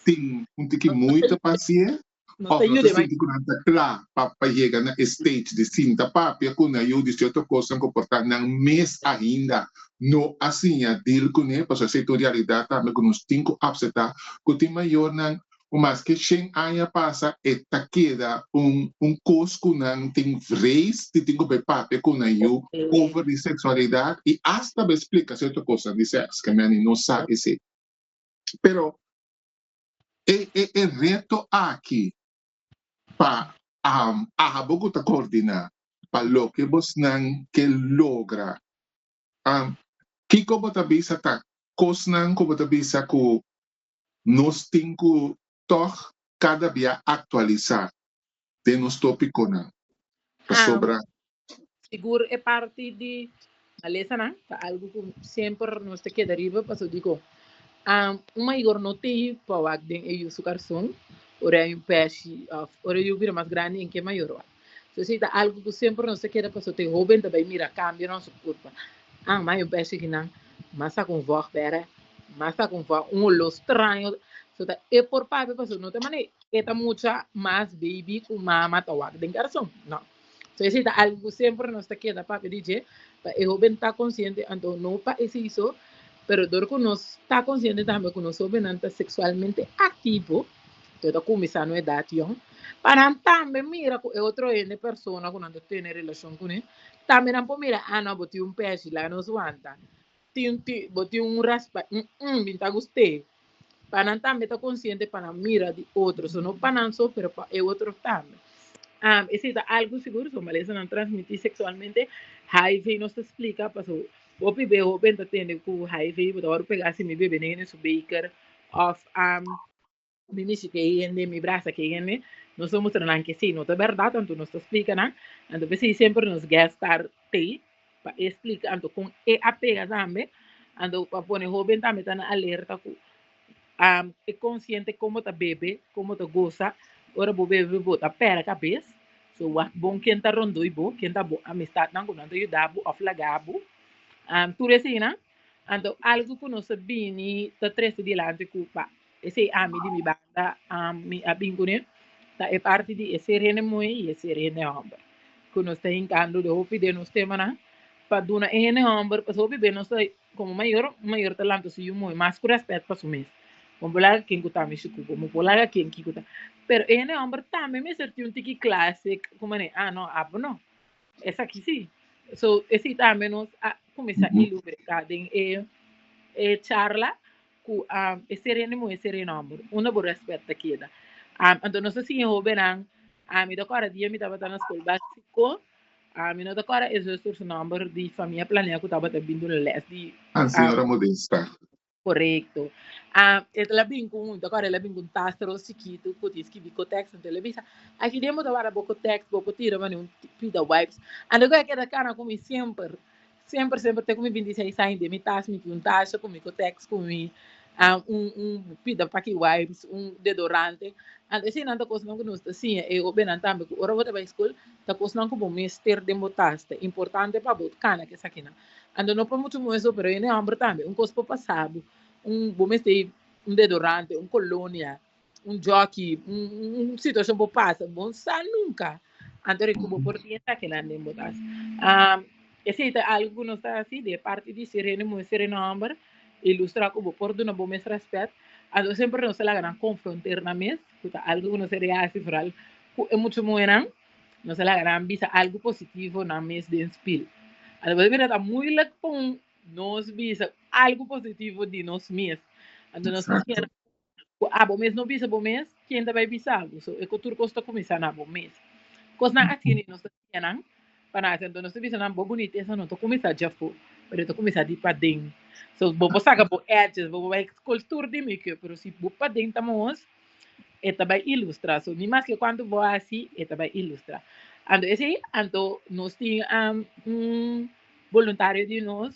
tin un tiki muita pa hasié òf no ta sinti ku nan ta kla pa yega na e stage di sinta papia ku nan yu di sierto kosnan ku por ta nan mes ainda no a siña deal kuné, pasobra esei ta un realidat tambe ku nos tin ku apseptá ku tin mayornan Ku maske shen aña pasa e ta keda un un kos ku nan tin vrees di tin ku bai papia ku nan yu over di seksualidat i asta bai splika sierto kosnan di sèks ke meni no sa esei. Pero e e e reto aki pa abo ku ta koordiná pa loke bosnan ke logra, kiko bo ta bisa ta kosnan ku bo ta bisa ku nos tin ku tòg kada bia aktualisá den nos tópikonan, pasobra. Sigur e parti di malesanan ta algu ku semper nos ta keda riba, pasobra dikon un mayor no tin pa wak den e yu su karson ora e un pèshi òf ora e yu bira mas grandi en ke mayor wak. So esei ta algu ku semper nos ta keda pasobra te hóben ta bai mira kambio na su kurpa. Ah, ma e un pèshi kinan mas sa ku un vòg bèra. Mas ta con fa un olor straño. So ta e por papia paso no ta mane e ta mucha mas baby cu mama ta wak den carson. No. So esey ta algo cu semper nos ta keda papia di dje pa e hoben ta consciente anto no pa esey so pero dor cu nos ta consciente tambe cu nos hobennan ta sexualmente activo to ta cuminsa no edad yong pa nan tambe mira cu e otro hende persona cu nan ta tene relacion cune tambe nan por mira ah no bo tin un peshi laga nos wanta. Tin tin bo tin un raspa mm bin ta gust'é. Pa nan tambe ta konsiente pa nan mira di otro. So no pa nan so pero pa e otro tambe. Esei ta algu sigur so malesanan transmití seksualmente. HIV nos ta splika paso hopi be hoben ta tende ku HIV bo ta wòrdu pegá si mi bebe den su beker òf mi mishi ke hende, mi brasa ke hende, nos ta mustra nan ke si no ta bèrdat, anto nos ta splika nan, anto p'esei semper nos guest star t'ei pa e splika anto kon e a pega tambe, anto pa pone hóben tambe ta na alerta ku e konsiente kon bo ta bebe, kon bo ta gosa, ora bo bebe bo ta pèrdè kabes, so wak bon ken ta rondoi bo, ken ta bo amistatnan ku nan ta yuda bo òf laga bo, tur eseinan, anto algu ku nos a bini ta trese dilanti ku pa Esei ami di mi banda mi a bin kuné ta e parti di e ser hende muhé i e ser hende hòmber ku nos ta hinkando de hopi den nos temanan pa duna e hende hòmber pasobra hopi bes nos ta komo mayor un mayor ta lanta su yu muhé mas ku rèspèt pa su mes bo por laga ken ku ta mishi ku bo bo por laga ken kiko ta pero e hende hòmber tambe mester tin un tiki klase ku manera ah no abo no esaki si so esei tambe nos a kuminsá ilubrika den e charla ku e ser hende muhé, e ser hende hòmber, unda bo rèspèt ta keda? Anto nos ta siña hóbennan, mi ta kòrda dia mi tabata na skol básiko, mi no ta kòrda e zùster su nòmber di famia Planea ku tabata bin duna lès di. Ah, señora Modesta. Korekto. Ah, e la bin ku un, ta el a bin ku un tas ros chikitu ku tin skibi Kotex, anto el a bisa, aki den bo ta warda bo Kotex, bo por tira mane un pida wipes. Anto ku a keda kana ku mi semper, semper, semper te ku mi 26 aña den mi tas mi tin un tasha ku mi Kotex, ku mi ah, un, un pida paki wipes, un dedorante. Anto eseinan ta kosnan ku nos ta siña e hobennan tambe ku ora bo ta bai skol ta kosnan ku bo mester den bo tas, ta importante pa bo kana ku esakinan. Anto no pa muchu muhe so, pero hende homber tambe. Un kos por pasa bo, un bo mester un dedorante, un kolonia, un jockey, un un situashon por pasa, bo no sa nunka. Anto riku bo por tin esakinan den bo tas. Esei ta algu ku nos ta hasi di e parti di ser hende muhe, ser hende homber, ilustra ku bo por duna bo mes rèspèt. Anto semper nos ta laga nan konfronter nan mes, ku ta algu ku nos a hasi foral ku e muchu muhenan. Nos a laga nan bisa algu positivo nan mes den spil. Anto bo ta mira ta moeilijk pa un nos bisa algu positivo di nos mes. Anto nos ta siña ku abo mes no bisa bo mes, ken ta bai bisa bo? So e ku tur kos ta kuminsá na bo mes. Kosnan asina nos ta siña nan pa nan hasi. Anto nos ta bisa nan bo bunitesa no ta kuminsá djafó, pero e ta kuminsá di paden. So bo por saka bo edges, bo por bai skol tur di make-up, pero si bo paden ta mohos, e ta bai ilustra. So, ni maske cuanto bo haci, e ta bai ilustra. Anto esey, anto nos tin um, un voluntario di nos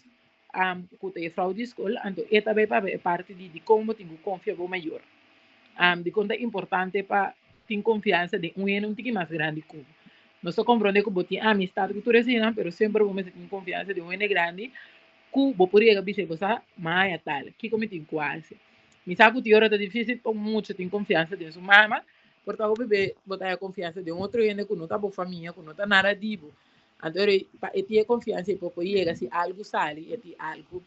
um, cu ta juffrouw di school, anto e ta bai papia e parti di dicon bo tin cu confia bo mayor. Um, dicon ta importante pa tin confiansa den un hende un tiki mas grandi cu bo. Nos ta comprende cu bo tin amistad cu tur eseinan, pero semper bo mester tin confiansa den un hende grandi cu bo por yega bisa bo sa, maya tal, kico mi tin cu haci? Mi sa ku tin ora ta difísil pa un mucha tin konfiansa den su mama, por ta hopi be bo ta haya konfiansa den otro hende ku no ta bo famia, ku no ta nada di bo. Anto ora pa e tin e konfiansa e por por yega si algu sali, e tin algu.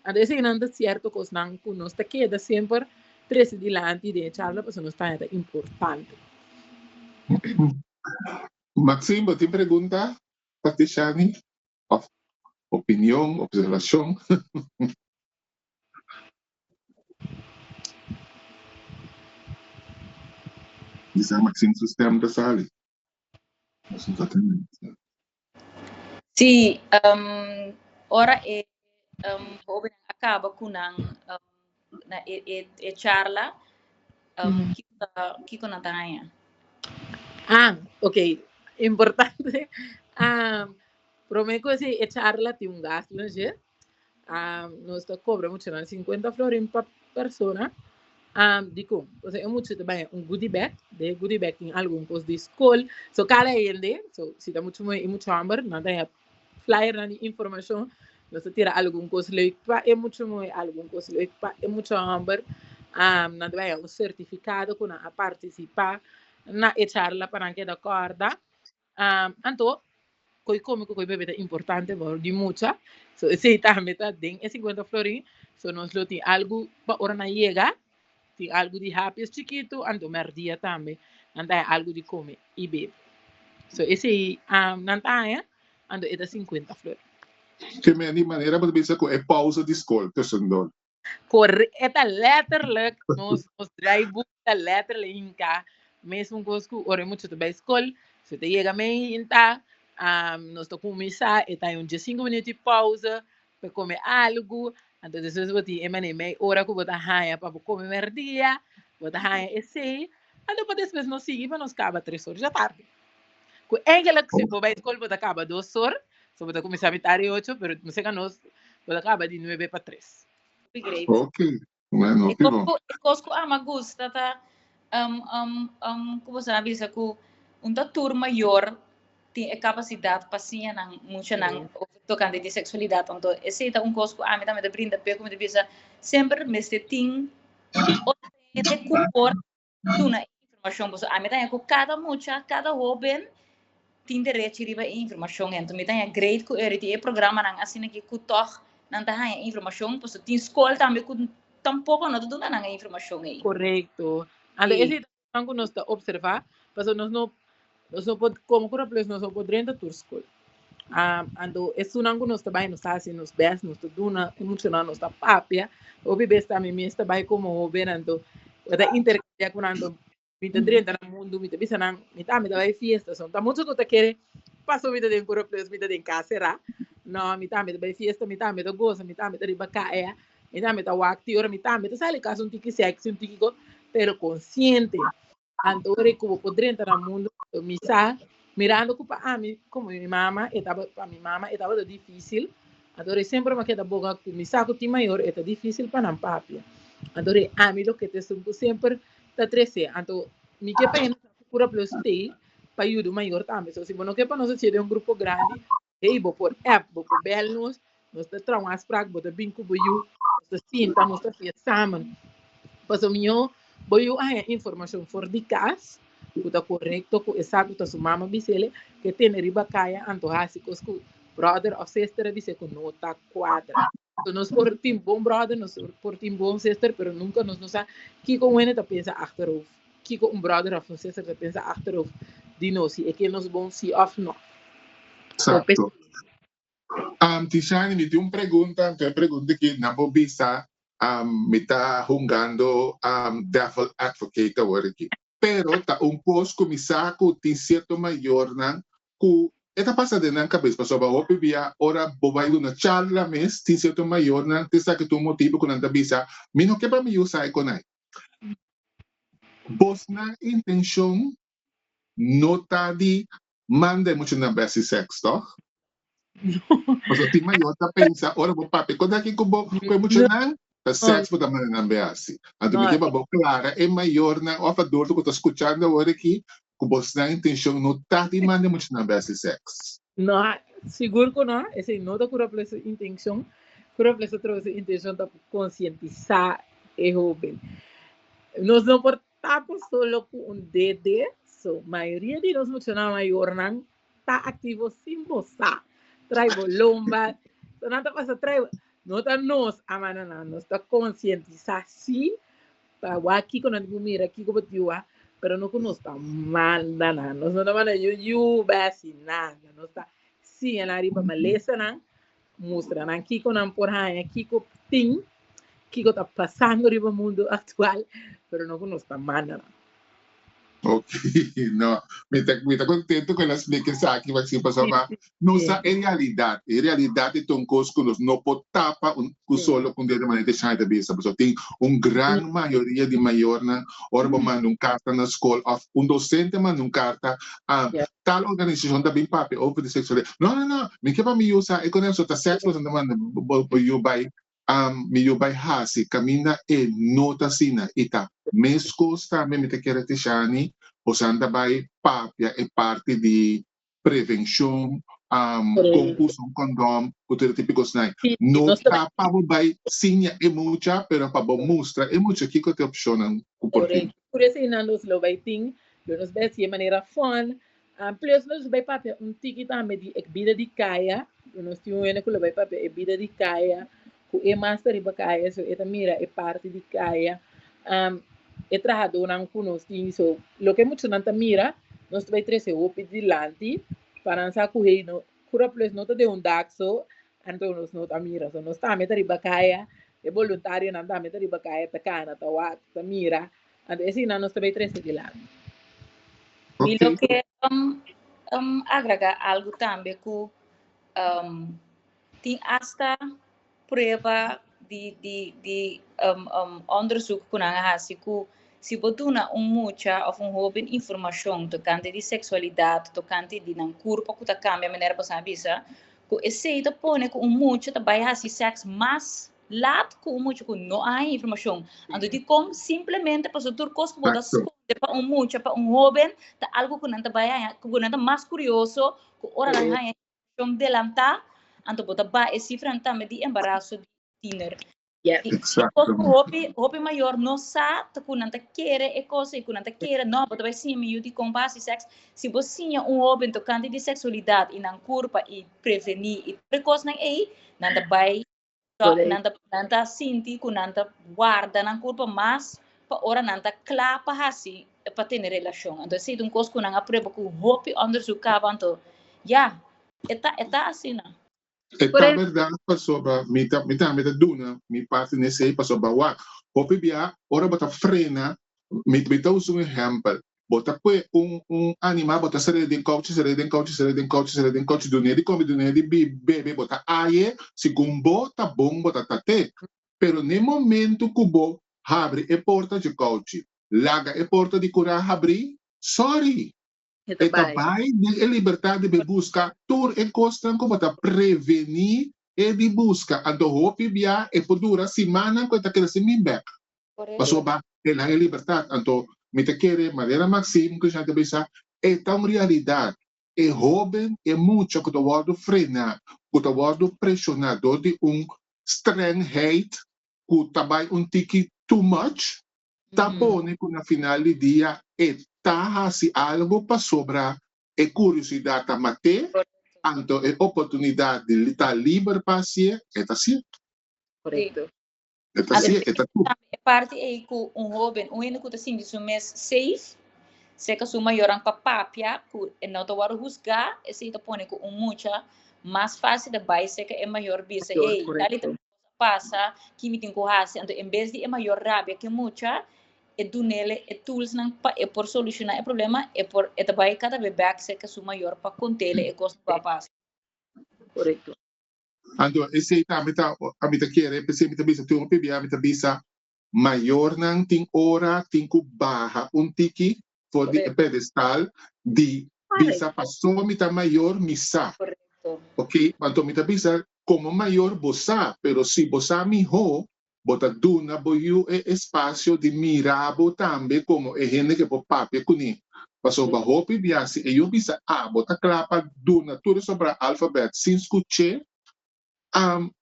Anto eseinan ta sierto kosnan ku nos ta keda semper trese dilanti den e charla pasobra nos ta haña ta importante. Maxine, bo tin pregunta pa Tishani? Of opinion, observacion? Bisa Maxine su stem ta sali. Nos no ta tende. Sí, um, ora e um, hobennan a kaba ku nan um, na e, e, e charla, um, mm. kiko, kiko nan ta haña? Ah, ok. Importante. Um, promé ku e charla tin un gasto, no sé. Um, nos ta cobra mucho nan 50 florin pa persona. Um, dikon? Osea, e mucho ta bai un goodie bag. De goodie bag tin algun kos di school. So cada hende, so si ta mucho muhe i mucho homber, nan ta haya flyer nan di informacion. Nos ta tira algun kos leuk pa e mucho muhe, algun kos leuk pa e mucho homber. Um, nan ta bai haya un certificado ku nan a participa na e charla pa nan keda korda. Um, anto, koi come ku koi bebe ta importante pa di mucha. So esei tambe ta den e 50 florin. So nos lo tin algu pa ora nan yega, tin algu di hapjes chikitu, anto merdia tambe nan ta haya algu di come i bebe. So esei um, nan ta haya, anto e ta 50 florin. Ke men di manera bo ta bisa ku e pausa di skol tussendoor. Corre, e ta letterlijk, nos, nos draaiboek ta letterlijk hinká mesun kos ku ora e mucha ta bai skol, si ta yega mei hinta, um, nos ta kuminsá, e ta un 15 minuut di pauze pa kome algu, anto despues bo tin e manera mei ora ku bo ta haña pa bo kome merdia, bo ta haña esei, anto pa despues nos sigui pa nos kaba tres or dja tardi. Ku eigenlijk si bo bai skol bo ta kaba 2 or, so bo ta kuminsá mitar di ocho, pero mester nos bo ta kaba di 2:55. Great. Ok, bueno, E hopi bon. E kos ku ama gusta ta ku bo sa bisa ku un ta tur mayor tin e kapasidat pa siña nan muchanan tokante di seksualidat. Anto esei ta un kos ku ami tambe ta brinda p'e ku mi ta bisa semper mester tin otro hende ku por duna e informashon. Pasobra ami ta haña ku kada mucha, kada hoben tin derechi riba e informashon. Enton mi ta haña great ku e tin e programanan asina aki ku tòg nan ta haña e informashon. Pasobra tin skol tambe ku tampoko no ta duna nan e informashon ei. Korekto. Anto esei ta kosnan ku nos ta opservá, pasobra nos no nos no por komo ku Raplus nos no por drenta tur skol. Anto esunnan ku nos ta bai nos ta hasi nos bèst, nos ta duna e muchanan, nos ta papia. Hopi bes ta mi mes ta bai komo hoben, anto bo ta interkambiá ku nan, anto mi ta drenta nan mundu, mi ta bisa nan, mi tambe ta bai fiesta. So ta muchu ku ta kere paso mi ta den Curaplus, mi ta den kas será. No, mi tambe ta bai fiesta, mi tambe ta gosa, mi tambe ta riba kaya. Mi tambe ta wak ti ora mi tambe ta sali kas un tiki sexy, un tiki kos, pero konsiente. Anto ora ku bo por drenta na mundu, mi sa, mirando ku pa ami, komo mi mama, e tabata, pa mi mama e tabata difísil. Anto ora semper mi a keda boga ku mi sa ku tin mayor e ta difísil pa nan papia. Anto ora ami loke ta esun ku semper ta trese. Anto mi ke pa hende sa ku Cura Plus t'ei pa yuda un mayor tambe. So si bo no ke pa nos hacié den un grupo grandi, hey, bo por app, bo por bel nos, nos ta traha un afspraak, bo ta bin ku bo yu, nos ta sinta, nos ta hacié samen. Pasobra mihó bo yu a haña informashon for di kas ku ta korekto, ku e sa ku ta su mama bis'el, ke tene riba kaya anto hasi kos ku brother òf sister a bis'é ku no ta kuadra. So nos por tin bon brother, nos por tin bon sister, pero nunka nos no sa kiko un hende ta pensa achterhoofd, kiko un brother of un sister ta pensa achterhoofd di nos, si e ke nos bon si of no. Exacto. Tishani, mi tin un pregunta, anto e pregunta aki nan por bisa mi ta hungando devil advocate awor aki. Pero ta un kos ku mi sa ku tin sierto mayornan ku e ta pasa den nan kabes pasobra hopi bia ora bo bai duna charla mes tin sierto mayornan tin sa ki ta un motibu ku nan ta bisa mi no ke pa mi yu sa e konai. Bosnan intenshon no ta di manda e muchanan bai hasi sèks tòg? Pasobra tin mayor ta pensa ora bo papia kon aki ku bo ku e muchanan ta sèks bo ta manda nan bai hasi. Anto mi ke pa bo klara e mayornan òf adulto ku ta skuchando awor aki ku bosnan intenshon no ta di manda e muchanan bai hasi sèks. No, sigur ku no. Esei no ta Cura Plus su intenshon. Cura Plus ta trobe su intenshon ta pa konsientisá e hóben. Nos no por tapa solo ku un dede, so mayoria di nos muchanan mayornan ta aktivo sin bo sa. Trai bo lomba, so nan ta pasa trai bo. No ta nos a manda nan, nos ta konsientisá sí pa wak kiko nan tin ku mira, kiko bo tin wak, pero no ku nos ta manda nan. Nos no ta manda yu yu bai hasi nada. Nos ta siña nan riba malesanan, mustra nan kiko nan por haña, kiko tin, kiko ta pasando riba mundu aktual, pero no ku nos ta manda nan. Ok, no, mi ta, mi ta contento con la explica esaki, Maxine, pasobra no sa e realidad. E realidad e ta un cos cu nos no por tapa un, cu solo cu un dedo manera Shai ta bisa. Pasobra tin un gran mayoria di mayornan ora bo manda un carta na scol of un docente manda un carta, ah, tal organisacion ta bin papia over di sexualidad. No, no, no, mi ke pa mi yu sa e con eso ta sex bo ta manda bo yu bay mi yu bai hasi kaminda e no ta asina i ta meskos tambe mi ta kere Tishani bosan ta bai papia e parti di prevenshon kon usa un kondòm ku tur e tipo di kosnan no ta pa bo bai siña e mucha pero pa bo mustra e mucha kiko ta e opshonnan ku por tin. Tur eseinan nos lo bai tin lo nos bai hasi e manera fun Plus nos bai papia un tiki tambe di e bida di kaya. Nos tin un hende ku lo bai papia e bida di kaya, ku e mas ta riba kaya, so e ta mira e parti di kaya. E trahadónan ku nos tin, so loke muchanan ta mira, nos ta bai trese hopi dilanti pa nan sa ku hey, no, Cura Plus no ta den un dak so, anto nos no ta mira. So nos tambe ta riba kaya, e boluntarionan tambe ta riba kaya, ta kana, ta wak, ta mira. Anto eseinan nos ta bai trese dilanti. Mi lo ke agrega algu tambe ku tin asta prueba di di di onderzoek ku nan a hasi ku si bo duna un mucha òf un hóben informashon tokante di seksualidat, tokante di nan kurpa ku ta kambia manera boso a bisa, ku esei ta pone ku un mucha ta bai hasi sèks mas Laat ku un mucha ku no a haña informashon. Anto dikon? Simplemente pasobra tur kos ku bo ta skonde pa un mucha, pa un hóben, ta algu ku nan ta bai haña, ku nan ta mas kurioso, ku ora nan haña informashon delantá, anto bo ta baha e sifranan tambe di embaraso di tiner. Yes. I e kos ku hopi, hopi mayor no sa ta ku nan ta kere e kos ei, ku nan ta kere, no, bo ta bai siña mi yu dikon pa hasi sèks. Si bo siña un hóben tokante di seksualidat i nan kurpa i prevení i tur e kosnan ei, nan ta bai Nan ta, nan ta sinti ku nan ta warda nan kurpa mas pa ora nan ta kla pa hasi, pa tene relashon. Anto esei ta un kos ku nan a prueba ku hopi onderzoek kaba, anto ya, e ta, e ta asina. E ta bèrdat pasobra mi ta, mi tambe ta duna mi parti na esei pasobra wak, hopi bia ora bo ta frena, mi, mi ta usa un ehèmpel, Bo ta pue un un animal, bo ta ser'é den kouchi, ser'é den kouchi, ser'é den kouchi, ser'é den kouchi, dun'é di kome, dun'é di bebe, bo ta aye, segun bo ta bon bo ta tat'é. Pero n'e momento ku bo habri e porta dje kouchi, laga e porta di kurá habrí, sorry, E e ta ta bai. bai den e libertat di bai buska tur e kosnan ku bo ta prevení e di buska. Anto hopi bia e por dura simannan ku e ta keda sin bin bèk. Korekto. Pasobra el haña libertat. Anto mi ta kere manera Maxime ku Jean ta bisa, e ta un realidat. E hóben, e mucha ku ta wòrdu frená, ku ta wòrdu preshoná dor di un strengheid ku ta bai un tiki too much, ta pone ku na final di dia e ta hasi algu pasobra e kuriosidat ta mat'é, anto e oportunidat di ta liber pa hasié, e ta hasié. Korekto. E ta hasié, e ta tur. E parti ei ku un hóben, un hende ku ta sinti su mes safe, serka su mayornan pa papia, ku e no ta wòrdu husgá, esei ta pone ku un mucha mas fásil ta bai serka e mayor bisa, hey, tal i tal cosa a pasa, ki mi tin ku hasi? Anto en bes di e mayor rabia ku e mucha, e dunele e toolsnan pa e por solushoná e problema, e por e ta bai kada be bèk serka su mayor pa kont'é e kos ku a pasa. Korekto. Anto esei tambe ta ami ta kere, p'esei mi ta bisa tur hopi bia mi ta bisa mayornan tin ora tin ku baha un tiki for di e pedestal di bisa paso mi ta mayor mi sa. Ok, anto mi ta bisa komo mayor bo sa, pero si bo sa miho bo ta duna bo yu e espasio di mira bo tambe komo e hende ke por papia kuné. Pasobra hopi bia si e yu bisa abo ta kla pa duna tur e sobra alfabet sin skuch'é,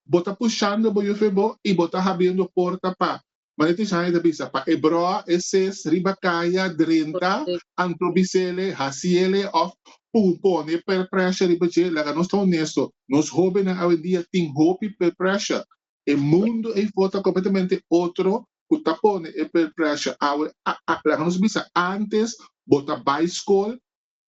bo ta pushando bo yu fe bo i bo ta habriendo porta pa, manera Tishani ta bisa, pa e broa e ses riba kaya drenta anto bis'ele, hasi'ele òf pone peer pressure riba dje. Laga nos ta honesto, nos hóbennan awendia tin hopi peer pressure. E mundu ei for ta kompletamente otro ku ta pone e peer pressure awe. Laga nos bisa, antes bo ta bai skol,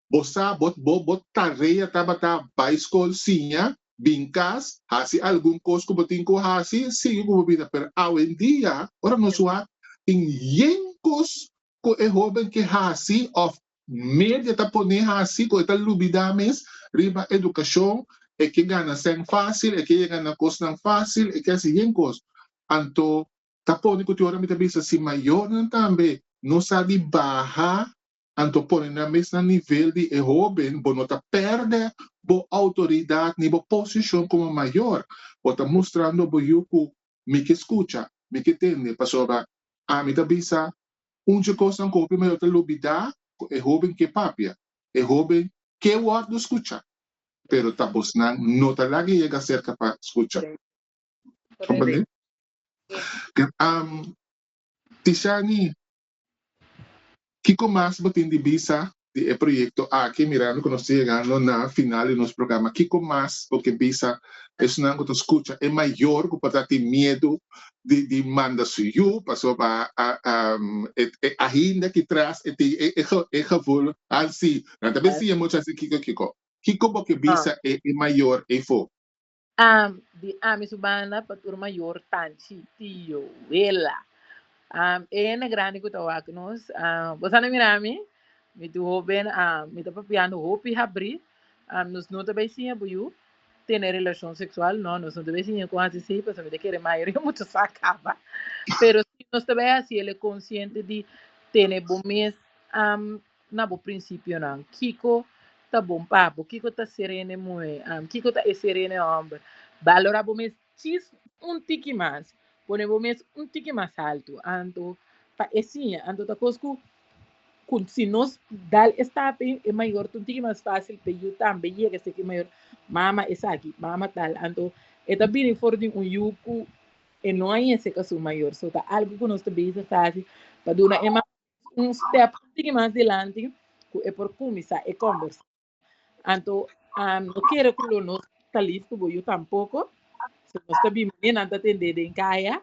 bo sa bo bo bo tarea tabata bai skol, siña, bin kas, hasi algun kos ku bo tin ku hasi, sigui ku bo bida. Pero awendia ora nos wak tin yen kos ku e hóben ke hasi òf media ta pon'é hasi ku e ta lubidá mes riba edukashon, e ke gana sèn fásil, e ke yega na kosnan fásil, e ke hasi yen kos. Anto ta pone ku tin ora mi ta bisa si mayornan tambe no sa di baha anto pone nan mes na nivel di e hóben, bo no ta pèrdè bo outoridat ni bo posishon komo mayor. Bo ta mustrando bo yu ku mi ke skucha, mi ke tende, pasobra ami ta bisa un dje kosnan ku hopi mayor ta lubidá ku e hóben ke papia, e hóben ke wòrdu skuchá, pero ta bosnan no ta laga yega serka pa skucha. Komprendé? Tishani, Kiko mas bo tin di bisa di e proyekto aki mirando ku nos ta yegando na final di nos programa? Kiko mas bo ke bisa esnan ku ta skucha e mayor ku por ta tin miedu di di manda su yu pasobra e ainda ki tras e tin e e gevoel ansi nan ta besiña muchu hasi kiko kiko. Kiko bo ke bisa e mayor eyfo? Di ami su banda pa tur mayor, tanchi, tio, wela, e hende grandi ku ta wak nos, bo sa na mira mi, mi tu hoben, mi ta papiando hopi habrí, nos no ta bai siña bo yu tene relashon seksual, no, nos no ta bai siña kon hasi esei, pasobra mi ta kere mayoria mucha sa kaba, pero si nos ta bai hasi el konsiente di tene bo mes na bo prinsipionan. Kiko ta bon pa bo? Kiko ta serene muhé? Kiko ta e serene hòmber? Balorá bo mes djis un tiki mas. Pone bo mes un tiki mas haltu. Anto pa e siña. Anto ta kos ku ku si nos dal e stap ei, e mayor ta un tiki mas fásil p'e yu tambe yega esaki mayor, mama esaki, mama tal. Anto e ta bini for di un yu ku e no a yese ka su mayor. So ta algu ku nos ta bezig ta hasi pa duna e mama un step un tiki mas dilanti ku e por kuminsá e kòmbersá. Anto no kere ku lo no ta lif ku bo yu tampoko. So nos ta bin manera nan ta tendé den kaya.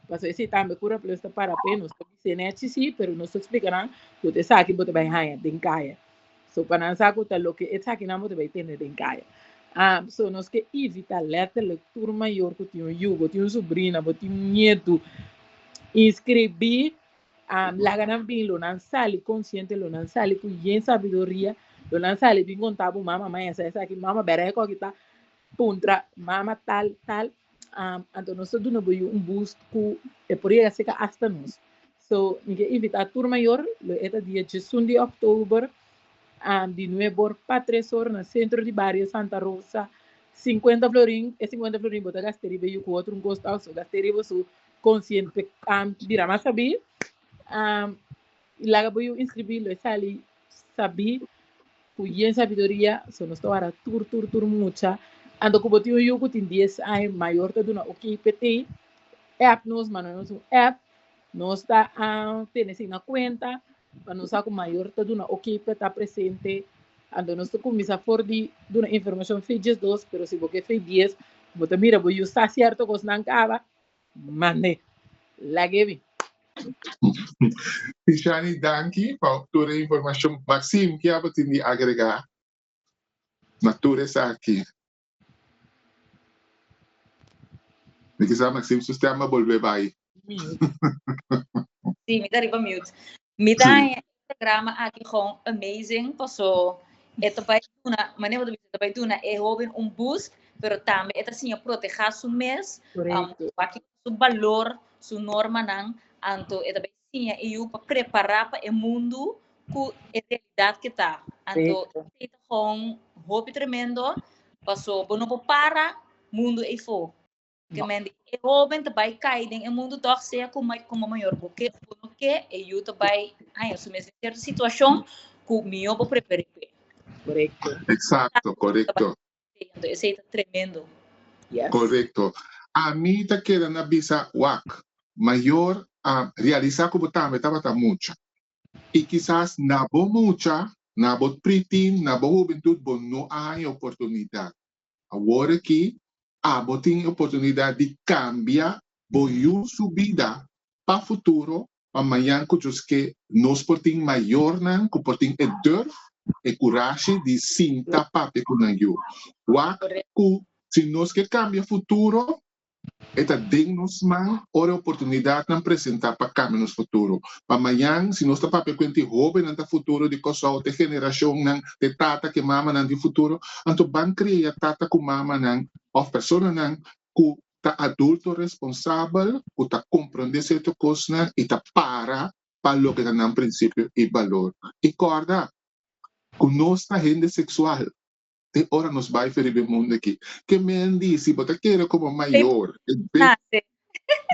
Pasobra esei tambe Cura Plus ta para p'e. Nos ta bis'é nèchi sí, pero nos ta splika nan ku ta esaki bo ta bai haña den kaya. So pa nan sa ku ta loke esakinan bo ta bai tende den kaya. So nos ke evitá lèterlik tur mayor ku tin un yu, bo tin un subrina, bo tin un nietu, inskribí. Laga nan bin, lo nan sali konsiente, lo nan sali ku yen sabiduria, lo nan sali bin konta bo mama, mama esa esaki, mama bera e koki ta puntra, mama tal, tal. Anto nos ta duna bo yu un boost ku e por yega seka asta nos. So mi ke invitá tur mayor, lo e ta dia diesun di òktober di nuebe or pa tres or na Sentro di Bario Santa Rosa. Sinkuenta florin, e sinkuenta florin bo ta gast'é riba e yu ku otro un kos also, gast'é riba su konsiente bira mas sabí. Laga bo yu inskribí, lo e sali sabí ku yen sabiduria, so nos ta wara tur tur tur mucha. Anto ku bo tin un yu ku tin dies aña, mayor ta duna ok p'e app nos, manda nos un app, nos ta tene esei na kuenta pa nos sa ku mayor ta duna ok p'e ta presente. Anto nos ta kuminsá for di duna informashon fe diesdos, pero si bo ke fe dies, bo ta mira bo yu sa sierto kosnan kaba, Mande. Lag'e bin. Tishani, danki pa tur e informashon. Maxime, ke abo tin di agregá na tur esaki? Mi kisa Maxime su stem a bolbe bai. Sí, mi ta riba mute. Mi ta haña e programa aki gewoon amazing paso e ta bai duna, manera bo ta bisa, e ta bai duna e hoben un boost, pero tambe e ta siña protehá su mes, wak su balor, su normanan, anto e ta bai siña e yu pa prepará pa e mundu ku e realidat ke ta. Anto esei ta gewoon hopi tremendo, paso bo no por para mundu eifó. Ke men di e hoben ta bai kai den e mundu tòg sea ku komo mayor bo ke òf bo no ke, e yu ta bai haña su mes den sierto situashon ku mihó bo preferí p'e. Korekto. Eksakto, korekto. Anto esei ta tremendo. Yes. Korekto. Ami ta keda na bisa wak, mayor a realisá ku bo tambe tabata mucha. I kisas na bo mucha, na bo preteen, na bo hubentut bo no a haña oportunidat. Awor aki abo tin e oportunidat di kambia bo yu su bida pa futuro, pa mañan ku Dios ke nos por tin mayornan ku por tin e durf, e kurashi di sinta papia ku nan yu. Wak ku si nos ke kambia futuro, E ta den nos man ora e oportunidatnan presentá pa kambia nos futuro. Pa mañan, si nos ta papia ku hende hóbennan ta futuro di Kòrsou, te generashonnan, te tata ku e mamanan di futuro, anto ban kria tata ku mamanan òf personanan ku ta adulto responsabel, ku ta komprondé sierto kosnan i ta para pa loke ta nan prinsipio i balor. I kòrda ku nos ta hende seksual. Te ora nos bai fe riba e mundo aki. Ke men di, si bo ta kere komo mayor, e Nase.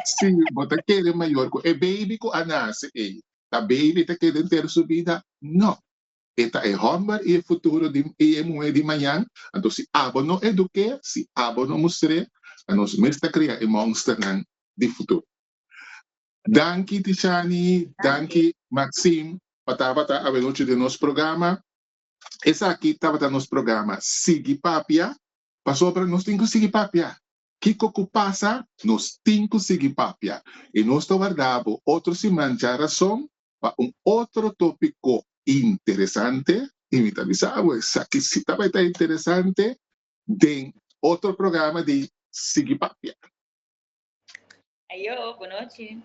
Si bo ta kere mayor ku e baby ku a nase ei, ta baby ta keda henter su bida? No. E ta e hòmber i e futuro di i e muhé di mañan. Anto si abo no eduk'é, si abo no mustr'é, ta nos mes ta kria e mònsternan di futuro. Danki Tishani, danki Maxime pa tabata awenochi den nos programa. Esaki tabata nos programa Sigui Papia, pasobra nos tin ku sigui papia. Kiko ku pasa, nos tin ku sigui papia. I nos ta warda bo otro siman djarason pa un otro topiko interesante, i mi ta bisa bo esaki si ta bai ta interesante, den otro programa di Sigui Papia. Ayo, bonochi.